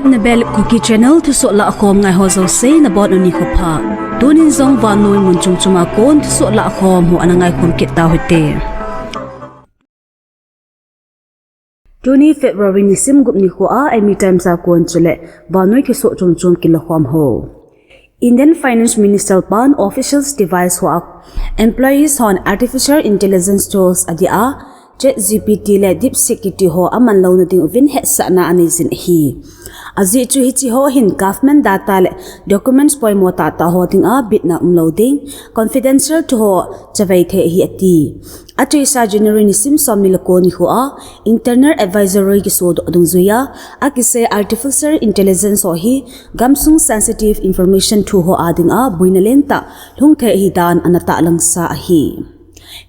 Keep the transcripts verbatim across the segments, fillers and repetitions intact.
Nabel Kuki Channel thusoh lahkhom ngai ho jouse nabonun nikho pha. Tunin jong vannoi mun chom chom a kon thusoh lahkhom ho ana ngaikhom kit tau hite. Tuni February nisim gup nikho a Eimi Times a kon chule vannoi thusoh chom chom kilakhom ho. Indian Finance Minister pan officials device hoa employees hon artificial intelligence tools adia ChatGPT le DeepSeek kiti ho aman louna ding uvin hetsahna anei jin ahi. Ajeh chu hiche ho hin government data le documents poimo tahtah ho dinga bitna umlou ding, confidential thu ho chavei thei ahi ati. Achoisa January nisim somni le ko nikho a internal advisory kisodoh dungjuiya, akisei artificial intelligence ho hi gamsung sensitive information thu ho a dinga boina lentah lhung thei ahi dan ana tahlangsa ahi.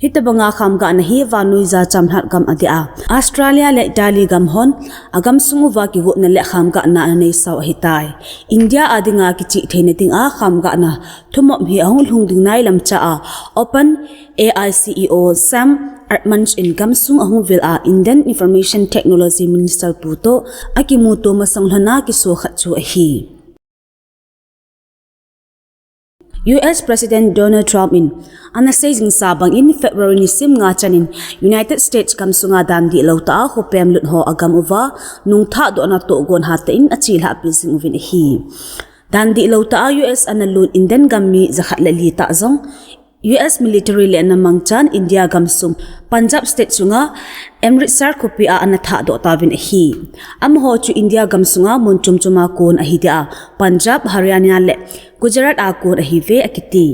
Hitobanga khamgahna hi vannoija chamlhat gam adia Australia le Italy gam hon agamsung uva kigotna le khamgahna ana neisau ahitai. India a dinga kichih theina dinga khamgahna thumop hi ahung lhung ding nailam cha a OpenAI CEO Sam Altman in gamsung ahung vil a Indian Information Technology Minister pu toh akimuto masang lhona kiso khat chu ahi. US President Donald Trump in ana sei jingsa bangin February nisim nga chanin United States gamsunga dan dihlou tah a khopem lut ho agam uva nungthahdohna tohgon hatah in achelhahpi jing uvin ahi. Dan dihlou tah a US ana lut Indian gam mi jakhat le li tah jong US military lenna mangchan India gamsung Punjab state sunga Amritsar khopi a ana thahdoh tauvin ahi. Amaho chu India gamsunga mun chom chom a kon ahi dia Punjab, Haryana le Gujarat a kon ahiuve akiti.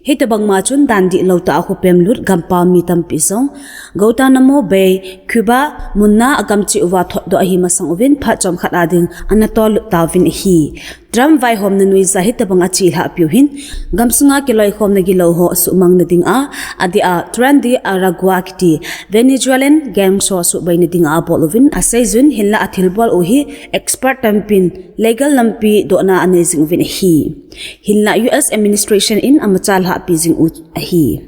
Hitobangma chun dan dihlou tah a khopem lut gampam mi tampi jong Guantanamo Bay, Cuba munna agam cheh uva thotdoh ahi masang uvin phat chomkhat a ding ana tollut tauvin ahi. Trump vaihomna noiya hitobang achelhahpiu hin gamsunga kiloikhomna gilou ho asuhmang na dinga adia Tren de Aragua kiti Venezuelan gangs ho suhbeina dinga abol uvin aseijun, hinla athilbol u hi expert tampin legal lampi dohna anei jing uvin ahi. Hinla US administration in amachalhahpi jing u ahi.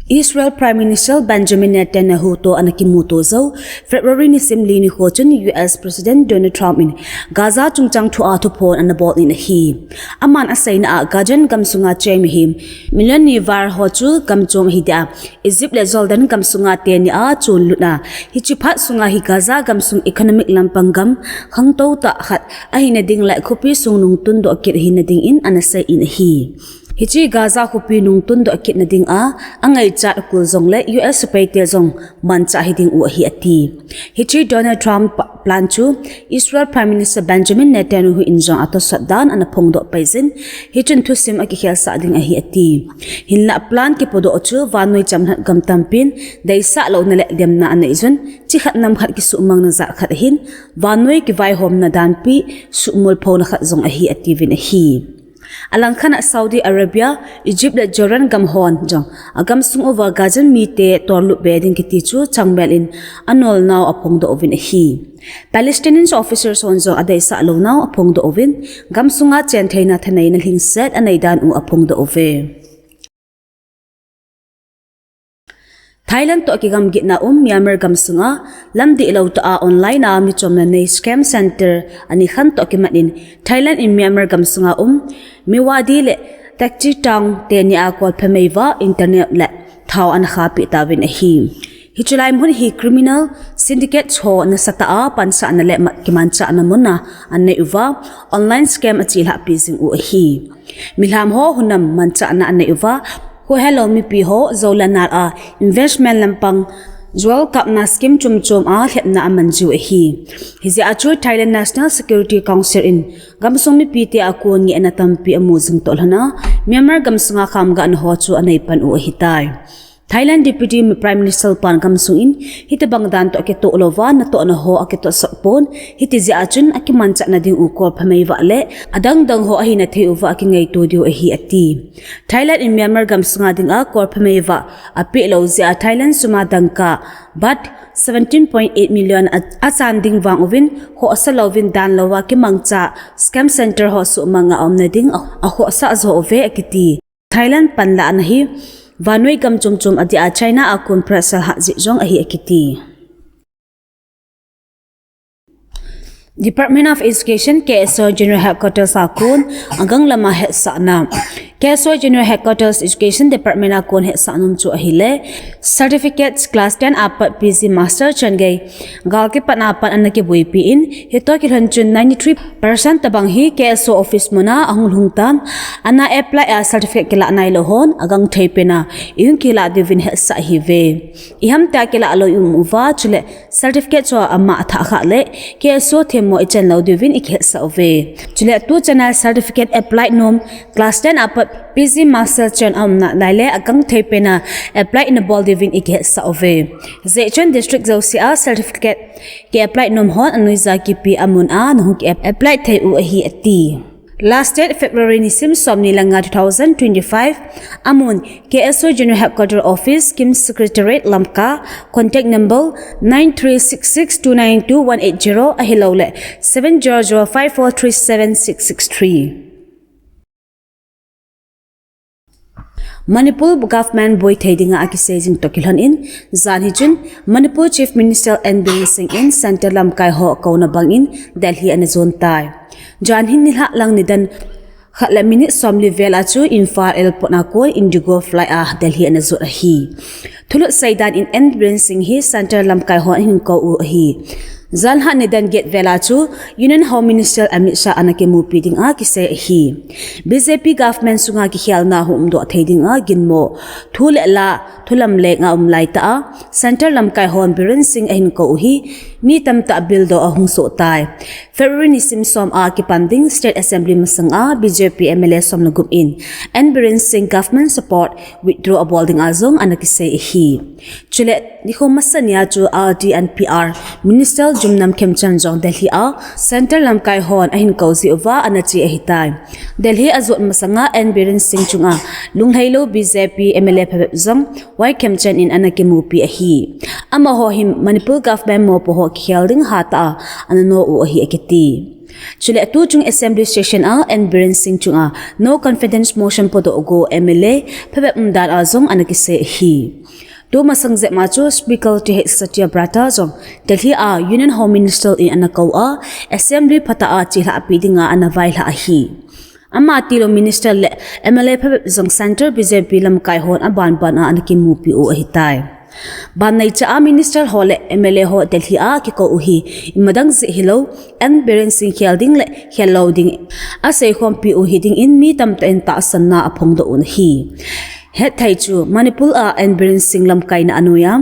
Israel Prime Minister Benjamin Netanyahu toh ana kimuto jou February nisim li nikho chun US President Donald Trump in Gaza chungchang thua thuphon ana bol in ahi. Aman aseina a Gaza gamsunga cheng mihem million ni val ho chu gamchom ahi dia Egypt le Jordan gamsunga teni a chonlut a, hiche phat sunga hi Gaza gamsung economic lampang gam khangtou tah khat ahina ding le khopi sung nungtundoh kit ahina dingin ana sei in ahi. Hiche Gaza khopi nungtundoh kitna dinga angaichat akul jongle US sepaite jong manchah hiding u ahi ati. Hiche Donald Trump plan chu Israel Prime Minister Benjamin Netanyahu in jong atosot dan ana phongdoh paijin, hichun thusim akikhelsah ding ahi ati. Hinla plan kipodoh chu vannoi chamlhat gam tampin deisah louna le demna aneijun, chikhat namkhat kisuhmangna jat khat ahin, vannoi kivaihomna danpi suhmolphouna khat jong ahi atiuvin ahi. Alangkhat a Saudi Arabia, Egypt le Jordan gam hon jong agamsung uva Gazan mite tollut be ding kiti chu changmel in anolnau aphongdoh uvin ahi. Palestinian officers hon jong adeisah lounau aphongdoh uvin, gamsunga chentheina thaneina lhingset aneidan u aphongdoh uve. Thailand toh kigamgitna um Myanmar gamsunga lamdihlou tah a online a michomna nei scam center ani khat toh kimat in Thailand in Myanmar gamsunga um Myawaddy le Tachileik teni a kolphe meiva internet le thao ana khahpeh tauvin ahi. Hiche lai mun hi criminal syndicate ho nasatah a pansahna le kimanchahna muna anei uva online scam achelhahpi jing u ahi. Milham ho hunam manchahna anei uva, khohelou mipi ho jou le nal a investment lampang jol kapna scheme chomchom a lhepna amanjiu ahi. Hijeh a chu Thailand National Security Council in gamsung mipite a kon ngehna tampi amu jing toh lhona Myanmar gamsunga khamgahna ho chu aneipan u ahitai. Thailand Deputy Prime Minister pan gamsung in hitobang dan toh kitoh louva natohna ho akitohsot pon, hiti jeh a chun akimanchahna ding u kolphe meiva le adangdang ho ahina thei uva akingaito diu ahi ati. Thailand in Myanmar gamsunga dinga kolphe meiva apehlou jeh a Thailand suma dangka baht seventeen point eight million a, achan ding vang uvin khohsa louvin danlouva kimangcha scam center ho suhmanga aumna ding a, akhohsah jo uve akiti. Thailand panlahna hi vannoi gam chomchom adia China a kon pressure hah jeh jong ahi akiti. Department of Education, K S O General Headquarters a kon agang lama hetsahna. K S O General Headquarters Education Department a kon hetsah nom chu ahile, certificates class ten apat P G master changei gal kipatna pat ana kibuipi in, hitoh kilhon chun ninety-three percent tabang hi K S O office muna ahung lhung tan, ana apply a certificate kilah nailou hon agang thei pena ihung kilah diuvin hetsah ahiuve. Ihamtia kilah lou i um uva, chule certificate chu ama athah khah le K S O themmo ichan lou diuvin ikihetsah uve. Chule tuchana certificate apply nom class ten apat P G master chon aumna lai le agang thei pena apply ina bol diuvin ikihetsah uve. Hijeh chun district jousea certificate ki apply nom hon anoija kipe amun a nahung ki apply thei u ahi ati. Last date February nisim somni le nga two thousand twenty-five. Amun K S O General Headquarter Office, KIM Secretariat, Lamka. Contact number nine three six six two nine two one eight zero ahilouleh seven zero zero five four three seven six six three. Manipur government boi thei dinga akisei jing toh kilhon in, janhi chun Manipur Chief Minister N Biren Singh in Centre lamkai ho kouna bangin Delhi ana jon tai. Janhi nilhah lang nidan khat le minute somli vel a chu Imphal Airport a kon Indigo flight a Delhi ana jot ahi. Thulut seidan in N Biren Singh hi Centre lamkai hon ahin kou u ahi. Janlhah nidan get vel a chu Union Home Minister Amit Shah ana kimupi dinga kisei ahi. B J P government sunga kikhelna hung umdoh thei dinga ginmo thu le la, thu lamlenga um laitah a, Centre lamkai hon Biren Singh ahin kou u hi mi tamtah bildoh ahung soh tai. February nisim som a kipan ding State Assembly masanga B J P M L A som le gup in N Biren Singh government support withdraw abol dinga jong ana kisei ahi. Chule nikho masani a chu R D and P R Minister Yumnam Khemchand jong Delhi a Centre lamkai hon ahin kou jeh uva ana che ahitai. Delhi ajot masanga N Biren Singh chunga lunglhailou B J P M L A phabep jong Y Khemchand in ana kimupi ahi. Amaho hin Manipur government mopo ho kikhel ding hatah a ana no u ahi akiti. Chule tuchung Assembly session a N Biren Singh chunga no confidence motion podoh go M L A phabep umdan a jong ana kisei ahi. Tumasang jep ma chu Speaker T H Satyabrata jong Delhi a Union Home Minister in ana kou a, Assembly phatah a chelhahpi dinga ana vailhah ahi. Ama tilou Minister le M L A phabep jong Centre B J P lamkai hon abanban a ana kimupi u ahitai. Banneicha a Minister ho le M L A ho Delhi a kikou u hi imadang jeh hilou, N Biren Singh khel ding le khel lou ding aseikhompi u hi dingin mi tamtah in tahsanna aphongdoh u ahi. Hetthei chu Manipur a N Biren Singh lamkaina anoiya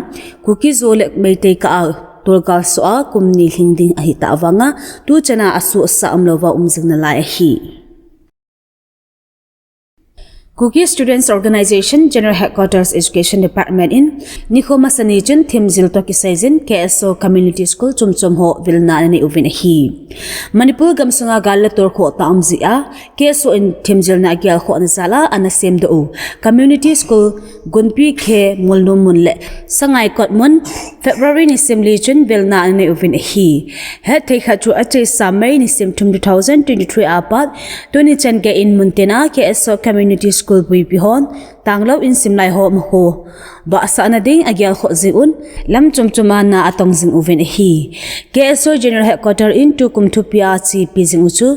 Kuki-Zo le Meitei kah a tolgal soh a kum ni lhing ding ahitah vanga tuchana asuhsah umlouva um jing nalai ahi. Kuki Students Organisation General Headquarters Education Department in nikho masani chun themjil toh kiseijin K S O Community School chomchom ho vilna ananei uvin ahi. Manipur gamsunga gal le tol khohtah um jeh a K S O in themjilna agelkhohna jal a ana semdoh u Community School Gunpi Khe, Molnom mun le Sangaikot mun February nisim li chun vilna ananei uvin ahi. Hetthei khat chu achesa May nisim thum two thousand twenty-three apat tuni chan geiyin muntina K S O Community School buipi hon tanglou in simlai ho makho bahsahna ding agelkhoh jing un lam chomchom a na atong jing uvin ahi. K S O General Headquarter in tukum thupia chepi jing u chu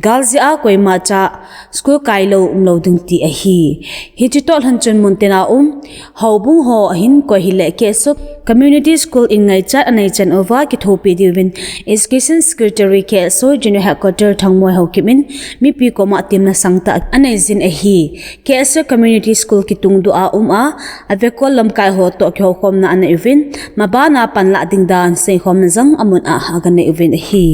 gal jeh a koimacha school kailou umlou ding ti ahi. Hiche toh lhon chun muntina um houbung ho ahin koi hile K S O Community School in ngaichat anei chan uva kithopi diuvin Education Secretary K S O General Headquarter Thangmoi Haokip in mipi koma temna sangtah aneijin ahi. K S O Community School kitungdoh a um a, avekol lamkai ho toh kihoukhomna anei uvin, mabana panlah ding dan seikhomna jong amun a aganei uvin ahi.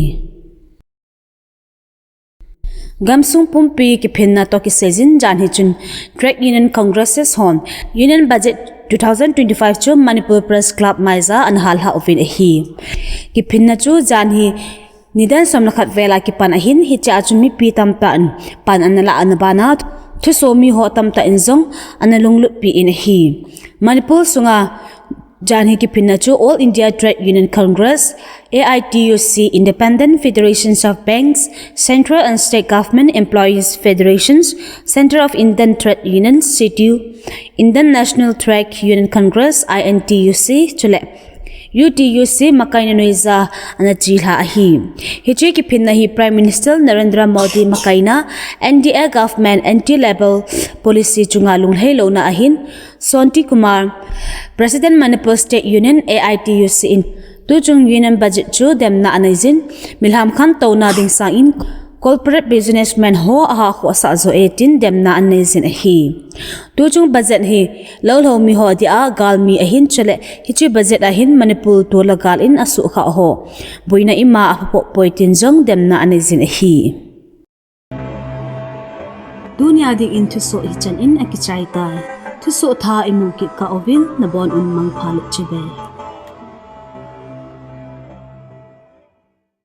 Gamsung pumpi kiphinna toh kiseijin janhi chun Trade Union Congresses hon Union Budget two thousand twenty-five chu Manipur Press Club maija ana hallhah uvin ahi. Kiphinna chu janhi nidan som le khat vel a kipan ahin, hichea chun mipi tamtah in pan ana lah ana bana thusomi ho tamtah in jong ana lunglutpi in ahi. Manipur sunga janhi kiphinna chu All India Trade Union Congress, A I T U C, Independent Federations of Banks, Central and State Government Employees Federations, Centre of Indian Trade Unions, CITU, Indian National Trade Union Congress, I N T U C, chule U T U C makaina noiya ana chelha ahi. Hiche kiphinna hi Prime Minister Narendra Modi makaina N D A government anti-labour policy chunga lunglhailouna ahin, Shanti Kumar, President Manipur State Union, A I T U C in tuchung Union Budget chu demna aneijin, milham khantouna ding sangin corporate businessman ho ahahkhosah joh e tin demna aneijin ahi. Tuchung budget hi loulhoumi ho dia galmi ahin, chule hiche budget ahin Manipur tol le gal in asuhkhah ho boina ima aphapoh poi tin jong demna aneijin ahi. Tunia dingin thusoh hichan in akichaitai. Thusoh thah imu kit kah uvin nabonun mangpha le chibai.